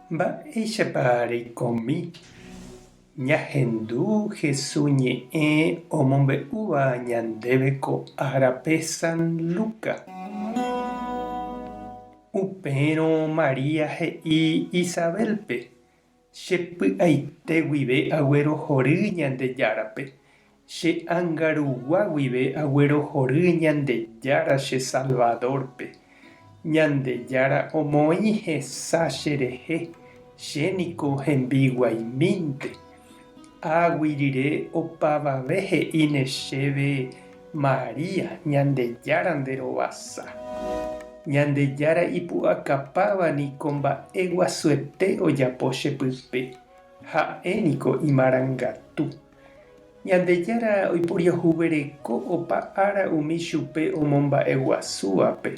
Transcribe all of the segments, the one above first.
Mba'éichapa reikomi ñahendu Hesu ñe'ẽ omombe'úva ñandéve ko árape San Luca. Upérõ María he'i Isabélpe, Che py'aite guive aguerohory Ñandejárape, che ánga rugua guive aguerohory Ñandejára che Salvadórpe. Ñandejára omoĩ hesa cherehe, che niko hembiguaimínte. Águi rire opavave he'íne chéve, María, Ñandejára nde rovasa. Ñandejára ipu'akapáva niko mba'e guasuete ojapo che pype, ha'e niko imarangatu. Ñandejára oiporiahuvereko opa ára umi chupe omomba'eguasúvape,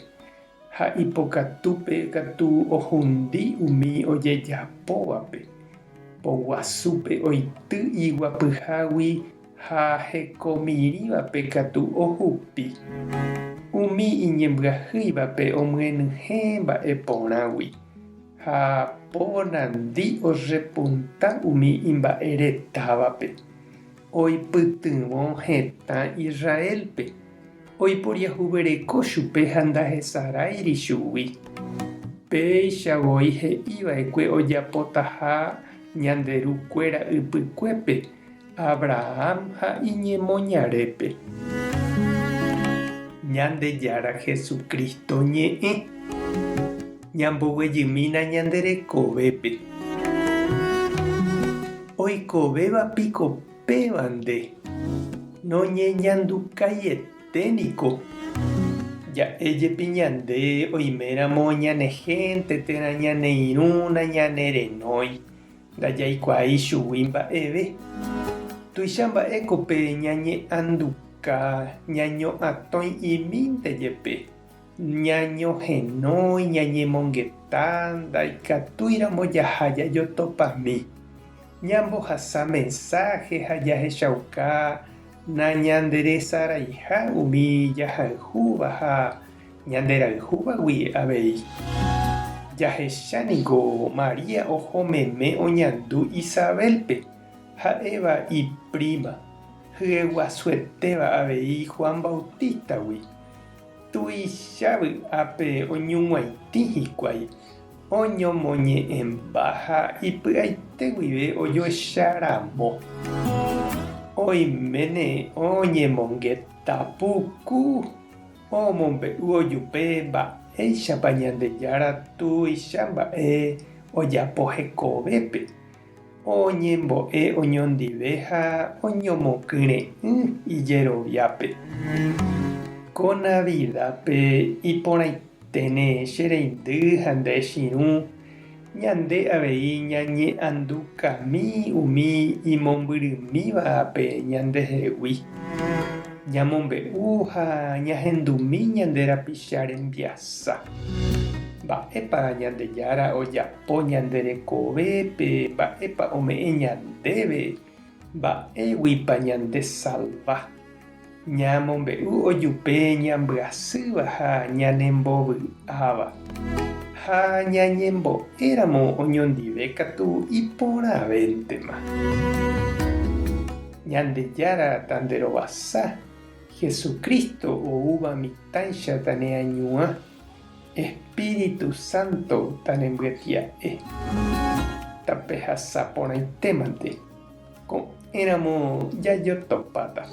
ha ipokatúpe katu ohundi umi ojejapóvape. Poguasúpe oity iguapyhágui ha hekomirĩvape katu ohupi. Umi iñembyahýivape omyenyhẽ mba'e porãgui. Ha po nandi orrepunta umi imba'e retávape, oipytyvõ hetã Israélpe, oiporiahuvereko chupe ha ndahesaráiri chugui. Péicha voi he'i va'ekue ojapotaha ñande ru kuéra ypykuépe, Abraham ha iñemoñarépe. Ñandejára Jesucristo ñe'ẽ. Ñamboguejymína ñande rekovépe. Oikovéva piko péva nde? Noñeñandukaiete niko. Ja'e jepi ñande oiméramo ñane hénte térã ñane irũ nañanerenói. Ndajaikuaái chugui mba'eve. Tuicha mba'éko pe ñañe'anduka ñaño'atõi'imínte jepe, ñañohenói, ñañemongeta, ndaikatúiramo jaha jajotopami, ñambohasa mensáhe ha jahechauka nañanderesaraiha umi jahayhúva ha Ñanderayhúvagui avei. Jahecha niko María oho meme oñandu Isabélpe, ha'éva ipríma, hyeguasuetéva avei Juan Bautístagui. Tuicha vy'ápe oñug̃uaitĩ hikuái, oñomoñe'ẽmba ha ipy'aite guive ojoecha ramo. Oiméne oñemongeta puku. Omombe'u ojupe mba'éichapa Ñandejára tuicha mba'e ojapo hekovépe, oñembo'e oñondive ha oñomokyre'ỹ ijeroviápe. Ko Navidápe iporãiténe che reindy ha nde chirũ, ñande avei ñañe'andukami umi imombyrymívape ñandehegui. Ñamombe'u ha ñahendumi ñande rapicha rembiasa. Mba'épa Ñandejára ojapo ñande rekovépe, mba'épa ome'ẽ ñandéve, mba'éguipa ñandesalva. Ñamombe'u ojupe ñambyasýva ha ñanembovy'áva. Ha ñañembo'éramo oñondive katu iporãvéntema. Ñandejára tanderovasa, Jesucristo oúva mitãicha taneañuã, Espíritu Santo tanembyetia'e. Tapehasa porãitémante. Ko'ẽramo jajotopáta.